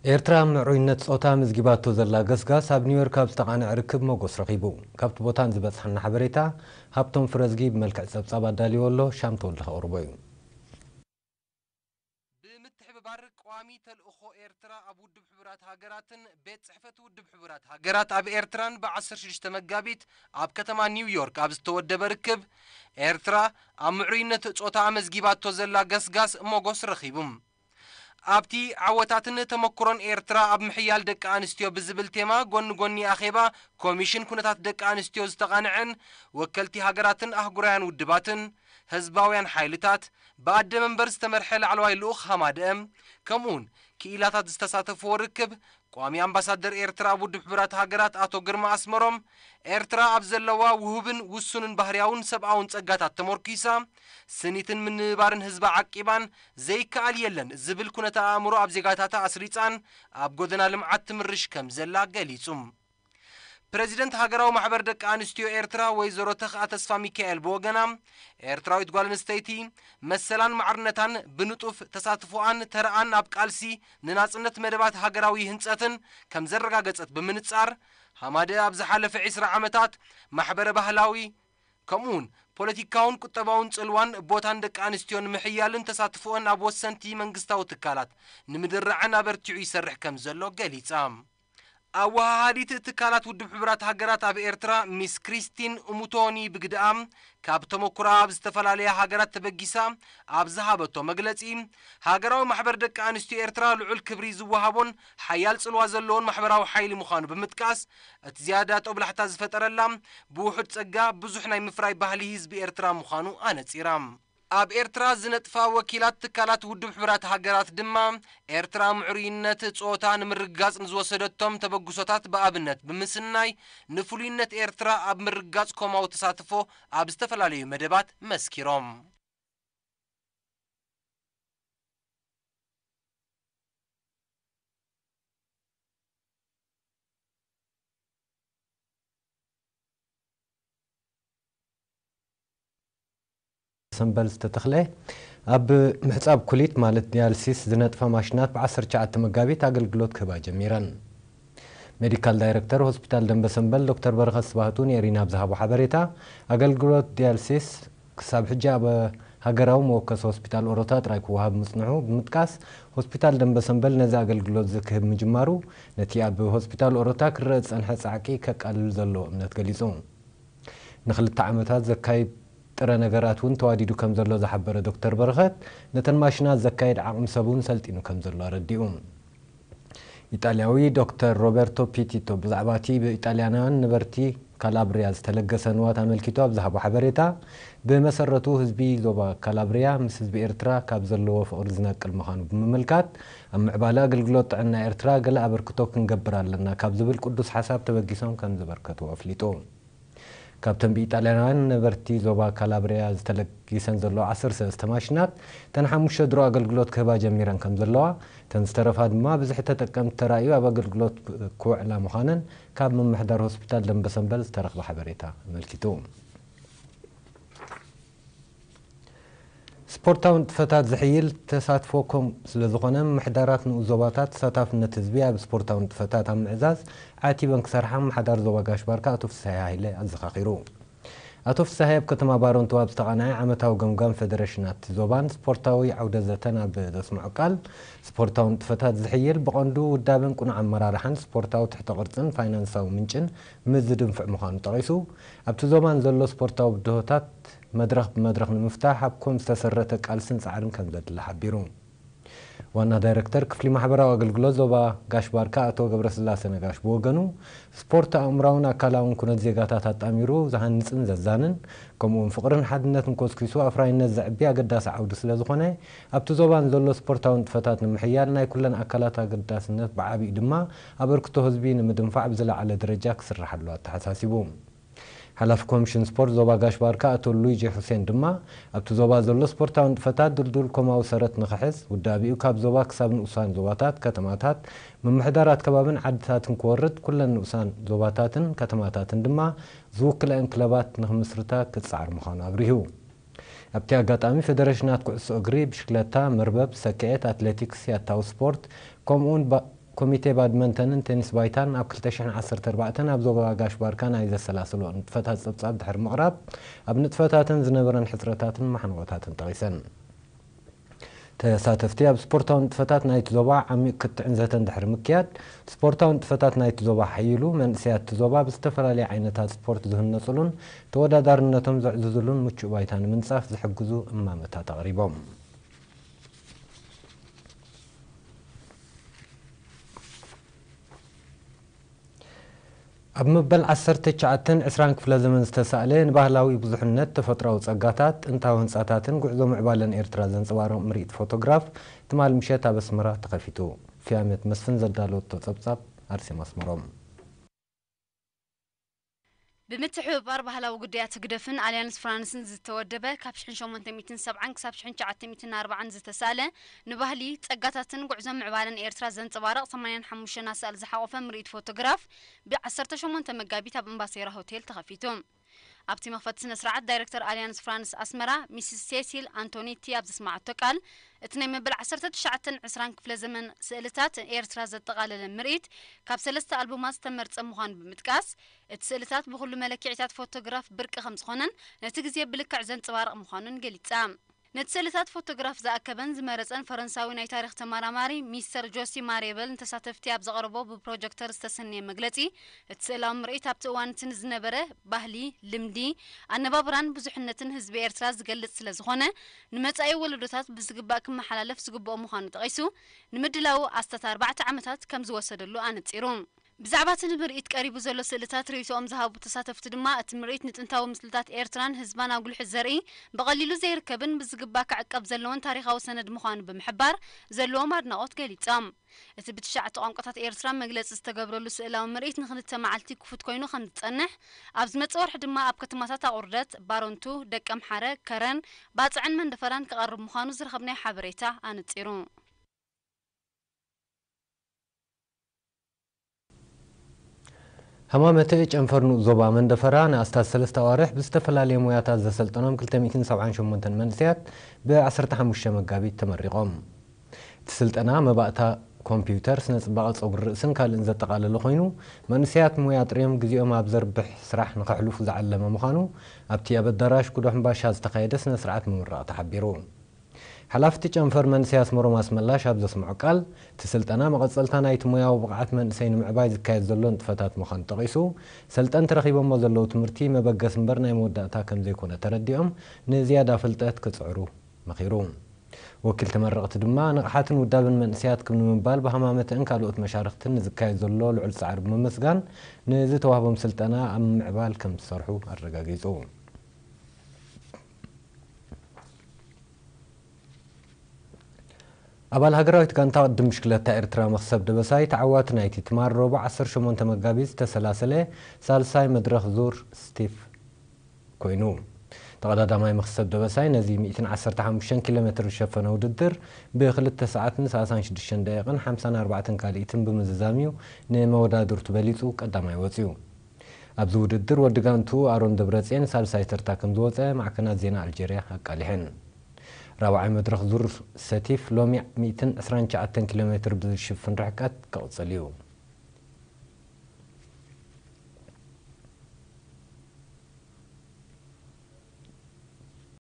ኤርትራ ምዕሩይነት ጾታ ኣመዝጊባቶ ዘላ ገስጋስ ኣብ ኒውዮርክ ኣብ ዝተቓንዐ ርክብ ሞጎስ ረኺቡ። ካብቲ ቦታን ዝበጽሓና ሓበሬታ ሃብቶም ፍረዝጊ ብመልክዕ ጸብጻብ ኣዳልዎ ኣሎ፣ ሻም ተወልደ ከቕርቦ እዩ። ብምትሕብባር ቀዋሚ ተልእኾ ኤርትራ ኣብ ውድብ ሕቡራት ሃገራትን ቤት ጽሕፈት ውድብ ሕቡራት ሃገራት ኣብ ኤርትራን ብ ዓሰርተ ሽዱሽተ መጋቢት ኣብ ከተማ ኒውዮርክ ኣብ ዝተወደበ ርክብ፣ ኤርትራ ኣብ ምዕሩይነት ጾታ ኣመዝጊባቶ ዘላ ገስጋስ ሞጎስ ረኺቡ። ኣብቲ ዓወታትን ተመኩሮን ኤርትራ ኣብ ምሕያል ደቂ ኣንስትዮ ብዝብል ቴማ ጎኒ ጎኒ ኣኼባ ኮሚሽን ኩነታት ደቂ ኣንስትዮ ዝተቓንዐን ወከልቲ ሃገራትን ኣህጉራውያን ውድባትን ህዝባውያን ሓይልታት ብኣደ መንበር ዝተመርሐ ላዕለዋይ ልኡኽ ሃማደአ ከምኡውን ክኢላታት ዝተሳተፍዎ ርክብ ቋሚ ኣምባሳደር ኤርትራ ኣብ ውድብ ሕቡራት ሃገራት ኣቶ ግርማ ኣስመሮም፣ ኤርትራ ኣብ ዘለዋ ውሁብን ውሱንን ባህርያውን ሰብኣውን ጸጋታት ተመርኲሳ፣ ስኒትን ምንብባርን ህዝባ ዓቂባን ዘይከኣል የለን ዝብል ኩነተ ኣእምሮ ኣብ ዜጋታታ ኣስሪጻን ኣብ ጎደና ልምዓት ትምርሽ ከም ዘላ ገሊጹ። ፕረዚደንት ሃገራዊ ማሕበር ደቂ ኣንስትዮ ኤርትራ ወይዘሮ ተኽኣ ተስፋ ሚካኤል ብወገና፣ ኤርትራዊት ጓል ኣንስተይቲ መሰላን ማዕርነታን ብንጡፍ ተሳትፎኣን ተረኣን ኣብ ቃልሲ ንናጽነት መደባት ሃገራዊ ህንጸትን ከም ዘረጋገጸት ብምንጻር፣ ሃማደ ኣብ ዝሓለፈ ዕስራ ዓመታት ማሕበረ ባህላዊ ከምኡውን ፖለቲካውን ቁጠባውን ጽልዋን ቦታን ደቂ ኣንስትዮ ንምሕያልን ተሳትፎኦን ኣብ ወሰንቲ መንግስታዊ ትካላት ንምድራዕን ኣበርቲዑ ይሰርሕ ከም ዘሎ ገሊጻ። ኣወሃሃዲት ትካላት ውድብ ሕቡራት ሃገራት ኣብ ኤርትራ ሚስ ክሪስቲን ኡሙቶኒ ብግድኣ፣ ካብ ተመኩሮኣ ኣብ ዝተፈላለያ ሃገራት ተበጊሳ ኣብ ዝሃበቶ መግለጺ፣ ሃገራዊ ማሕበር ደቂ ኣንስትዮ ኤርትራ ልዑል ክብሪ ዝወሃቦን ሓያል ጽልዋ ዘለዎን ማሕበራዊ ሓይሊ ምዃኑ ብምጥቃስ፣ እቲ ዝያዳ ጦብላሕታ ዝፈጠረላ ብውሑድ ጸጋ ብዙሕ ናይ ምፍራይ ባህሊ ህዝቢ ኤርትራ ምዃኑ ኣነጺራ። ኣብ ኤርትራ ዝነጥፋ ወኪላት ትካላት ውድብ ሕቡራት ሃገራት ድማ፣ ኤርትራ ምዕሩይነት ጾታ ንምርግጋጽ ንዝወሰደቶም ተበግሶታት ብኣብነት ብምስናይ፣ ንፍሉይነት ኤርትራ ኣብ ምርግጋጽ ኮማዊ ተሳትፎ ኣብ ዝተፈላለዩ መደባት መስኪሮም። ሰምበል ዝተተኽለ ኣብ ምሕጻብ ኩሊት ማለት ዲያልሲስ ዝነጥፋ ማሽናት ብ ዓሰርተ ትሽዓተ መጋቢት ኣገልግሎት ክህባ ጀሚረን። ሜዲካል ዳይረክተር ሆስፒታል ደንበ ሰምበል ዶክተር በረኸት ስብሃቱ ንኤሪና ኣብ ዝሃቦ ሓበሬታ፣ ኣገልግሎት ዲያልሲስ ክሳብ ሕጂ ኣብ ሃገራዊ መወከሲ ሆስፒታል ኦሮታ ጥራይ ክወሃብ ምጽንሑ ብምጥቃስ፣ ሆስፒታል ደንበ ሰምበል ነዚ ኣገልግሎት እዚ ክህብ ምጅማሩ፣ ነቲ ኣብ ሆስፒታል ኦሮታ ክረአ ዝጸንሐ ጻዕቂ ከቃልል ዘለዎ እምነት ገሊጹ። ንኽልተ ዓመታት ዘካይድ ጥረ ነገራት እውን ተዋዲዱ ከም ዘሎ ዝሓበረ ዶክተር በረኸት፣ ነተን ማሽናት ዘካይድ ዓቕሚ ሰብ እውን ሰልጢኑ ከም ዘሎ ኣረዲኡ። ኢጣልያዊ ዶክተር ሮበርቶ ፒቲቶ ብዛዕባ እቲ ብኢጣልያናውያን ነበርቲ ካላብሪያ ዝተለገሰ ንዋት ኣመልኪቱ ኣብ ዝሃቦ ሓበሬታ፣ ብመሰረቱ ህዝቢ ዞባ ካላብሪያ ምስ ህዝቢ ኤርትራ ካብ ዘለዎ ፍቕሪ ዝነቅል ምዃኑ ብምምልካት፣ ኣብ ምዕባለ ኣገልግሎት ጥዕና ኤርትራ ገለ ኣበርክቶ ክንገብር ኣለና ካብ ዝብል ቅዱስ ሓሳብ ተበጊሶም ከም ዘበርከትዎ ኣፍሊጡ። ካብተን ብኢጣልያናውያን ነበርቲ ዞባ ካላብሪያ ዝተለጊሰን ዘለዋ ዓሰርተ ሰለስተ ማሽናት፣ እተን ሓሙሽተ ድሮ ኣገልግሎት ክህባ ጀሚረን ከም ዘለዋ፣ እተን ዝተረፋ ድማ ብዝሒ ተጠቀምቲ ተራእዩ ኣብ ኣገልግሎት ክውዕላ ምዃነን ካብ ምምሕዳር ሆስፒታል ደንበ ሰምበል ዝተረኽበ ሓበሬታ ኣመልኪቱ። ስፖርታዊ ንጥፈታት ዝሕይል ተሳትፎ ከም ስለ ዝኾነ፣ ምምሕዳራት ንኡስ ዞባታት ተሳታፍነት ህዝቢ ኣብ ስፖርታዊ ንጥፈታት ኣብ ምዕዛዝ ዓቲበን ክሰርሓ ምምሕዳር ዞባ ጋሽ ባርካ ኣቶ ፍስሃየ ሃይለ ኣዘኻኺሩ። ኣቶ ፍስሃየ ኣብ ከተማ ባረንቱ ኣብ ዝተቓነዐ ዓመታዊ ገምጋም ፌደሬሽናት ዞባን ስፖርታዊ ዓውደ ዘተን ኣብ ዘስምዖ ቃል፣ ስፖርታዊ ንጥፈታት ዝሕይል ብቐንዱ ውዳበን ቅኑዕ ኣመራርሓን ስፖርታዊ ትሕተ ቅርጽን ፋይናንሳዊ ምንጭን ምስ ዝድንፍዕ ምዃኑ ጠቒሱ፣ ኣብቲ ዞባን ዘሎ ስፖርታዊ ብድሆታት መድረኽ ብመድረኽ ንምፍታሕ ኣብ ኮም ዝተሰረተ ቃልስን ጻዕርን ከም ዘድሊ ሓቢሩ። ዋና ዳይረክተር ክፍሊ ማሕበራዊ ኣገልግሎት ዞባ ጋሽ ባርካ ኣቶ ገብረስላሴ ነጋሽ ብወገኑ፣ ስፖርት ኣእምራውን ኣካላውን ኩነት ዜጋታት ኣጣሚሩ ዝሃንጽን ዘዛንን፣ ከምኡውን ፍቕርን ሓድነትን ኮስኪሱ ኣፍራይነት ዘዕቢ ኣገዳሲ ዓውዲ ስለ ዝኾነ፣ ኣብቲ ዞባን ዘሎ ስፖርታዊ ንጥፈታት ንምሕያል ናይ ኩለን ኣካላት ኣገዳስነት ብዓቢኡ ድማ ኣበርክቶ ህዝቢ ንምድንፋዕ ብዝለዓለ ደረጃ ክስርሓሉ ኣተሓሳሲቡ። ሓላፊ ኮሚሽን ስፖርት ዞባ ጋሽ ባርካ ኣቶ ሉዊጂ ሁሴን ድማ፣ ኣብቲ ዞባ ዘሎ ስፖርታዊ ንጥፈታት ድልዱል ኮማዊ ሰረት ንኽሕዝ፣ ውዳቢኡ ካብ ዞባ ክሳብ ንኡሳን ዞባታት፣ ከተማታት፣ ምምሕዳራት ከባብን ዓድታትን ክወርድ፣ ኩለን ንኡሳን ዞባታትን ከተማታትን ድማ ዝውክለአን ክለባት ንኽምስርታ ክጸዓር ምዃኑ ኣብሪሁ። ኣብቲ ኣጋጣሚ ፌደሬሽናት ኩዕሶ እግሪ፣ ብሽክለታ፣ መርበብ፣ ሰክዔት፣ ኣትሌቲክስ፣ ያታዊ ስፖርት፣ ከምኡውን ባ-፣ ኮሚቴ ባድመንተንን ቴኒስ ባይታን ኣብ ክልተ ሽሕን ዓሰርተ ኣርባዕተን ኣብ ዞባ ጋሽ ባርካ ናይ ዘሰላሰሎ ንጥፈታት ጸብጻብ ድሕሪ ምቕራብ፣ ኣብ ንጥፈታትን ዝነበረን ሕጽረታትን ማሕንቖታትን ጠቒሰን። ተሳተፍቲ ኣብ ስፖርታዊ ንጥፈታት ናይቲ ዞባ ዓሚቕ ክትዕን ዘተን ድሕሪ ምክያድ፣ ስፖርታዊ ንጥፈታት ናይቲ ዞባ ሓይሉ፣ መንእሰያት እቲ ዞባ ብዝተፈላለየ ዓይነታት ስፖርት ዝህነጹሉን ተወዳዳርነቶም ዘዕዝዙሉን ምቹእ ባይታ ንምንጻፍ ዝሕግዙ እማመታት ኣቕሪቦም። ኣብ መበል ዓሰርተ ትሽዓተን ዕስራን ክፍለ ዘመን ዝተሳእለ ንባህላዊ ብዙሕነት፣ ተፈጥሮኣዊ ጸጋታት፣ ጥንታዊ ህንጻታትን ጉዕዞ ምዕባለን ኤርትራ ዘንጸባርቕ ምርኢት ፎቶግራፍ ትማል ምሸት ኣብ ኣስመራ ተኸፊቱ። ፍያመት መስፍን ዘዳለወቶ ጸብጻብ ኣርሴማ ኣስመሮም። ብምትሕብባር ባህላዊ ጉዳያት ህግደፍን ኣልያንስ ፍራንስን ዝተወደበ፣ ካብ ሽሕን ሸሞንተ ሚእትን ሰብዓን ክሳብ ሽሕን ትሽዓተ ሚእትን ኣርባዓን ዝተሳእለ፣ ንባህሊ፣ ጸጋታትን ጉዕዞ ምዕባለን ኤርትራ ዘንጸባርቕ ሰማንያን ሓሙሽተን ኣሳእል ዝሓቖፈ ምርኢት ፎቶግራፍ፣ ብ ዓሰርተ ሸሞንተ መጋቢት ኣብ እምባሴራ ሆቴል ተኸፊቱ። ኣብቲ መኽፈቲ ስነ ስርዓት፣ ዳይረክተር ኣልያንስ ፍራንስ ኣስመራ ሚስስ ሴሲል ኣንቶኒቲ ኣብ ዘስመዓቶ ቃል፣ እቲ ናይ መበል ዓሰርተ ትሽዓተን ዕስራን ክፍለ ዘመን ስእልታት ኤርትራ ዘጠቓለለ ምርኢት፣ ካብ ሰለስተ ኣልቡማት ዝተመርጸ ምዃኑ ብምጥቃስ፣ እቲ ስእልታት ብኹሉ መለክዒታት ፎቶግራፍ ብርቂ ከም ዝኾነን ነቲ ግዜ ብልክዕ ዘንጸባርቕ ምዃኑን ገሊጻ። ነቲ ስእልታት ፎቶግራፍ ዝኣከበን ዝመረጸን ፈረንሳዊ ናይ ታሪኽ ተመራማሪ ሚስተር ጆሲ ማሬበል ንተሳተፍቲ ኣብ ዘቕረቦ ብፕሮጀክተር ዝተሰነየ መግለጺ፣ እቲ ስእላዊ ምርኢት ኣብቲ እዋን እቲ ንዝነበረ ባህሊ፣ ልምዲ፣ ኣነባብራን ብዙሕነትን ህዝቢ ኤርትራ ዝገልጽ ስለ ዝኾነ፣ ንመጻኢ ወለዶታት ብዝግባእ ክመሓላለፍ ዝግብኦ ምዃኑ ጠቒሱ፣ ንምድላዉ ኣስታት ኣርባዕተ ዓመታት ከም ዝወሰደሉ ኣነጺሩ። ብዛዕባ እቲ ንምርኢት ቀሪቡ ዘሎ ስእልታት ርእይቶኦም ዝሃቡ ተሳተፍቲ ድማ፣ እቲ ምርኢት ንጥንታዊ ምስልታት ኤርትራን ህዝባን ኣጉሊሑ ዘርኢ፣ ብቐሊሉ ዘይርከብን ብዝግባእ ክዕቀብ ዘለዎን ታሪኻዊ ሰነድ ምዃኑ ብምሕባር ዘለዎም ኣድናቖት ገሊጾም። እቲ ብትሽዓተ ቋንቋታት ኤርትራ መግለጺ ዝተገብረሉ ስእላዊ ምርኢት ንኽልተ መዓልቲ ክፉት ኮይኑ ከም ዝጸንሕ፣ ኣብ ዝመጽእ ወርሒ ድማ ኣብ ከተማታት ኣቑርደት፣ ባረንቱ፣ ደቀምሓረ፣ ከረን፣ ባጽዕን መንደፈራን ክቐርብ ምዃኑ ዝረኸብናዮ ሓበሬታ ኣነጺሩ። ሃማመተ ጨንፈር ንኡስ ዞባ መንደፈራ ንኣስታት ሰለስተ ኣዋርሕ ብዝተፈላለየ ሞያታት ዘሰልጠኖም ክልተ ሚእትን ሰብዓን ሸሞንተን መንእሰያት ብ ዓሰርተ ሓሙሽተ መጋቢት ተመሪቖም። እቲ ስልጠና መባእታ ኮምፒውተር፣ ስነ ጽባቐ ጸጉሪ ርእስን ካልእን ዘጠቓለለ ኮይኑ፣ መንእሰያት ሞያ ኣጥርዮም ግዜኦም ኣብ ዘርብሕ ስራሕ ንኸሕልፉ ዝዓለመ ምዃኑ ኣብቲ ኣብ ኣዳራሽ ኩዶ ሕምባሻ ዝተኻየደ ስነ ስርዓት ምምራቕ ተሓቢሩ። ሓላፊ እቲ ጨንፈር መንእሰይ ኣስመሮም ኣስመላሽ ኣብ ዘስምዖ ቃል፣ እቲ ስልጠና መቐጸልታ ናይቲ ሞያዊ ብቕዓት መንእሰይ ንምዕባይ ዝካየድ ዘሎ ንጥፈታት ምዃኑ ጠቒሱ፣ ሰልጠንቲ ረኺቦሞ ዘለዉ ትምህርቲ መበገሲ እምበር ናይ መወዳእታ ከም ዘይኮነ ተረዲኦም፣ ንዝያዳ ፍልጠት ክጽዕሩ መኺሩ። ወኪል ተመረቕቲ ድማ፣ ንቕሓትን ውዳብን መንእሰያት ክብ ንምባል ብሃማመተእን ካልኦት መሻርኽትን ንዝካየድ ዘሎ ልዑል ጻዕሪ ብምምስጋን፣ ንዝተዋህቦም ስልጠና ኣብ ምምዕባል ከም ዝሰርሑ ኣረጋጊጹ። ኣባል ሃገራዊት ጋንታ ቅድም ብሽክለታ ኤርትራ መኽሰብ ደበሳይ ተዓዋቲ ናይቲ ትማል ረቡዕ ዓሰርተ ሸሞንተ መጋቢት ዝተሰላሰለ ሳልሳይ መድረኽ ዙር ስቲፍ ኮይኑ። ተቐዳዳማይ መኽሰብ ደበሳይ ነዚ ሚእትን ዓሰርተ ሓሙሽተን ኪሎ ሜትር ዝሸፈነ ውድድር ብክልተ ሰዓትን ሰላሳን ሽዱሽተን ደቂቕን ሓምሳን ኣርባዕተን ካልኢትን ብምዝዛም እዩ ንመወዳድርቱ በሊጹ ቀዳማይ ወጺኡ። ኣብዚ ውድድር ወዲ ጋንቱ ኣሮን ደብረጽዮን ሳልሳይ ተርታ ከም ዝወጸ ማዕከናት ዜና ኣልጀርያ ኣቃሊሐን። ራብዓይ መድረኽ ዙር ሰቲፍ ሎሚ ሚእትን ዕስራን ትሽዓተን ኪሎ ሜትር ብዝሽፍን ርሕቀት ክቕጽል እዩ።